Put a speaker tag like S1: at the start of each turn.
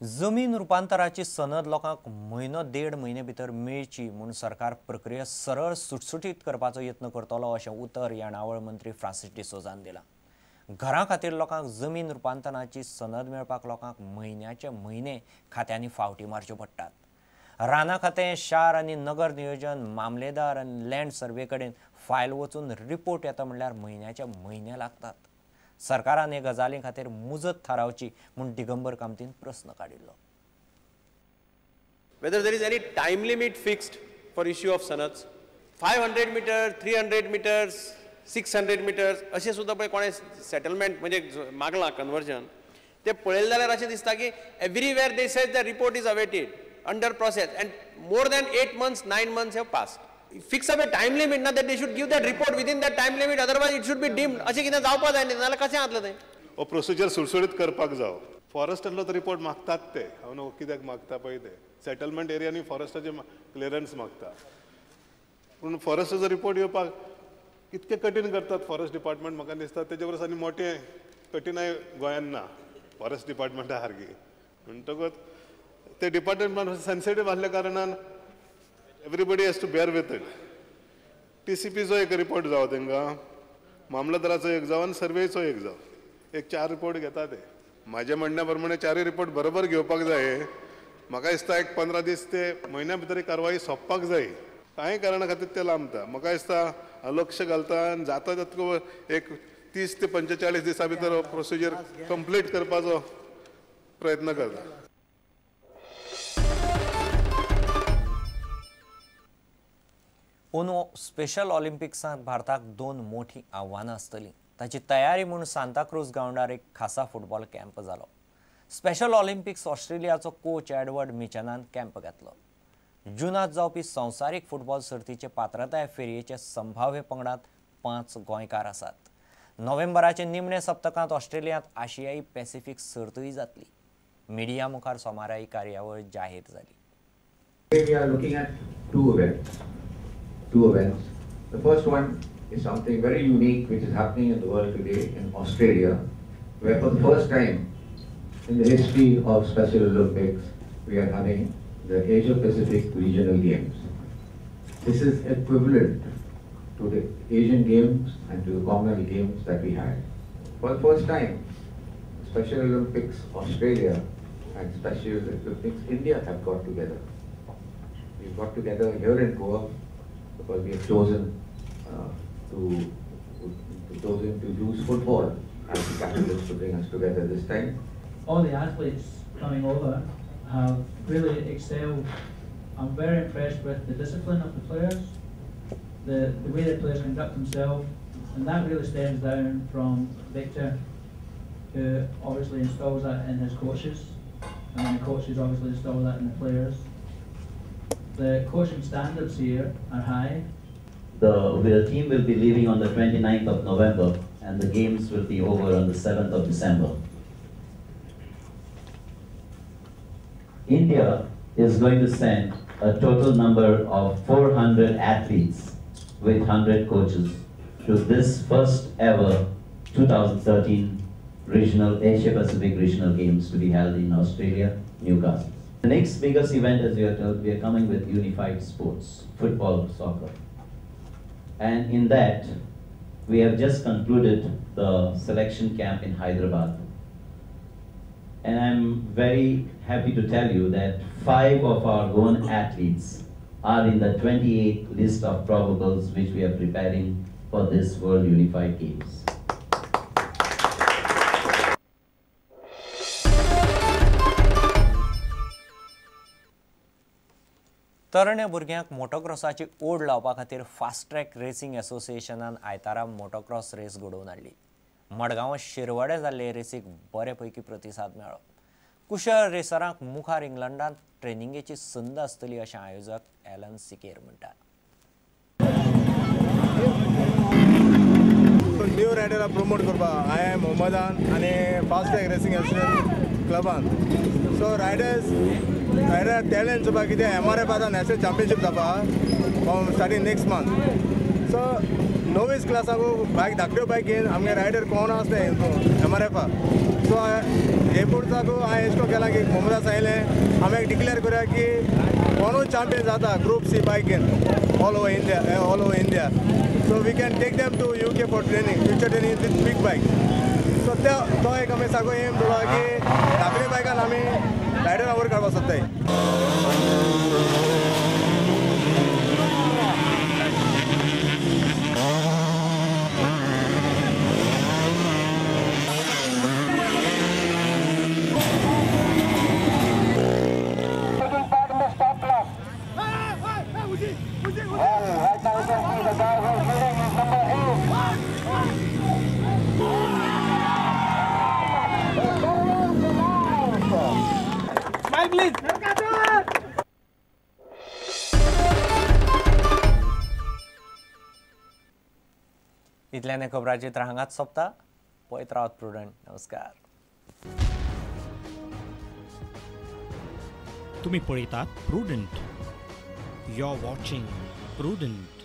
S1: जमीन रुपांतराची सनद लोकांक म्हयनो देड म्हयने भितर मेळची म्हूण सरकार प्रक्रिया सरळ सुटसुटीत करपाचो यत्न करतलो अशें उतर येणावळ मंत्री फ्रांसीस डिसोजान दिलां. घरां खातीर लोकांक जमीन रुपांतराची सनद मेळपाक लोकांक म्हयन्याचे म्हयने खात्यांनी फावटी मारच्यो पडटात. रानां खातें, शार आनी नगर नियोजन, मामलेदार आनी लँड सर्वे कडेन फायल वचून रिपोर्ट येता म्हणल्यार म्हयन्याचे म्हयने लागतात. सरकारान हे गजाली खातीर मुजत थारावची म्हूण दिगंबर कामतीन प्रस्न काडिल्लो.
S2: Whether there is any time limit fixed for issue of sanads, 500 meter, 300 meters, 600 meters अशें सुद्दां पळय कोणें सेटलमेंट म्हणजे मागलां कन्वर्जन, ते पळयलें जाल्यार अशें दिसता की everywhere they says the report is awaited under process and more than 8 months 9 months have passed. Fix up a time limit ना that they should give that report within that time limit, otherwise it should be deemed. अशें कितें जावपा जाय न्ही, नाजाल्यार कशें जातलें तें?
S3: हो प्रोसिजर सुटसुटीत करपाक जावो. फॉरेस्टांतलो तो रिपोर्ट मागतात ते, हांव न्हू कित्याक मागता पळय ते सेटलमेंट एरियांनी फॉरेस्टाचे क्लियरन्स मागता, पूण फॉरेस्टाचो रिपोर्ट येवपाक कितके कठीण करतात फॉरेस्ट डिपार्टमेंट. म्हाका दिसता तेजे परस आनी मोटें कठीणाय गोंयांत ना फॉरेस्ट डिपार्टमेंटा सारकी. म्हणटकच ते डिपार्टमेंट सेन्सिटीव आसल्या कारणान everybody has to bear with it. टीसीपीचो एक रिपोर्ट जावो तांकां, मामलेदाराचो एक जावो आनी सर्वेचो एक जावो, एक 4 रिपोर्ट घेता ते. म्हाज्या म्हणण्या प्रमाणे 4 रिपोर्ट बरोबर घेवपाक जाय. म्हाका दिसता एक 15 दीस ते म्हयन्या भितर कारवाई सोंपपाक जाय. कांय कारणा खातीर ते लांबता. म्हाका दिसता लक्ष घालता आनी जाता तितको एक 30 ते 45 दिसां भितर प्रोसिजर कंप्लीट करपाचो प्रयत्न करता.
S1: अंदू स्पेशल ऑलिम्पिक्सांत भारताक 2 मोठी आव्हानां आसतलीं. ताची तयारी म्हूण सांताक्रूज ग्रावंडार एक खासा फुटबॉल कॅम्प जालो. स्पेशल ऑलिम्पिक्स ऑस्ट्रेलियाचो कोच एडवर्ड मिचनान कॅम्प घेतलो. जुनांत जावपी संवसारीक फुटबॉल सर्तीचे पात्रताय फेरयेचे संभाव्य पंगडांत 5 गोंयकार आसात. नोव्हेंबराचे निमणे सप्तकांत ऑस्ट्रेलियांत आशियाई पॅसिफीक सर्तूय जातली. मिडिया मुखार सोमारा ही कार्यावळ जाहीर जाली.
S4: We are looking at two events. The first one is something very unique which is happening in the world today in Australia, where for the first time in the history of Special Olympics, we are having the Asia Pacific Regional Games. This is equivalent to the Asian Games and to the Commonwealth Games that we had. For the first time, Special Olympics Australia and Special Olympics India have got together. We've got together here in Goa because we have chosen to use football as the catalyst to bring us together this time.
S5: All the athletes coming over have really excelled. I'm very impressed with the discipline of the players, the way the players conduct themselves, and that really stems down from Victor, who obviously installs that in his coaches, and the coaches obviously install that in the players. The coaching standards here are high.
S6: The team will be leaving on the 29th of November and the games will be over on the 7th of December. India is going to send a total number of 400 athletes with 100 coaches to this first ever 2013 regional Asia Pacific Regional Games to be held in Australia, Newcastle. The next biggest event, as we are told, we are coming with unified sports, football, soccer. And in that, we have just concluded the selection camp in Hyderabad. And I'm very happy to tell you that 5 of our Goan athletes are in the 28th list of probables which we are preparing for this World Unified Games.
S1: तरण्या भुरग्यांक मोटोक्रॉसाची ओड लावपा खातीर fast track racing असोसिएशनान आयतारा motocross race घडोवन हाडली. मडगांवां शिरवाडे जाल्ले रेसीक बरे पैकी प्रतिसाद मेळ्ळो. कुशळ रेसरांक मुखार इंग्लंडांत ट्रेनिंगेची संद आसतली अशें आयोजक एलन सिकेर म्हणटा.
S7: न्यू रायडराक प्रमोट करपाक I am मोहम्मदान आनी फास्ट ट्रॅक रेसिंग असोसिएशन क्लबान. सो रायडर्स रायडर टॅलंट चोवपा कितें एम आर एफ आतां नॅशनल चॅम्पियनशीप जावपा स्टार्टींग नेक्स्ट मंथ. सो नोवीस क्लासाकू बायक धाकट्यो बायक घेवन आमगे रायडर कोण आसले एम आर एफा. सो जयपूरचाकू हांवें एश कोन्न केलां की मोहम्मदा सांगलें आमी एक डिक्लेअर करुया की कोणूय चॅम्पियन जाता ग्रूप सी बायकीन all over India, all over India. So we can take them to UK for training, future training with big bike. So तो एक आमी सगळो एम दवरला की धाकले बायकान आमी रायडर वयर काडपाक सोदताय.
S1: इतल्यान खबरांचित्र हांगाच सोंपता. पळयत रावात प्रुडंट. नमस्कार.
S8: तुम्ही पळयतात Prudent. You are watching Prudent.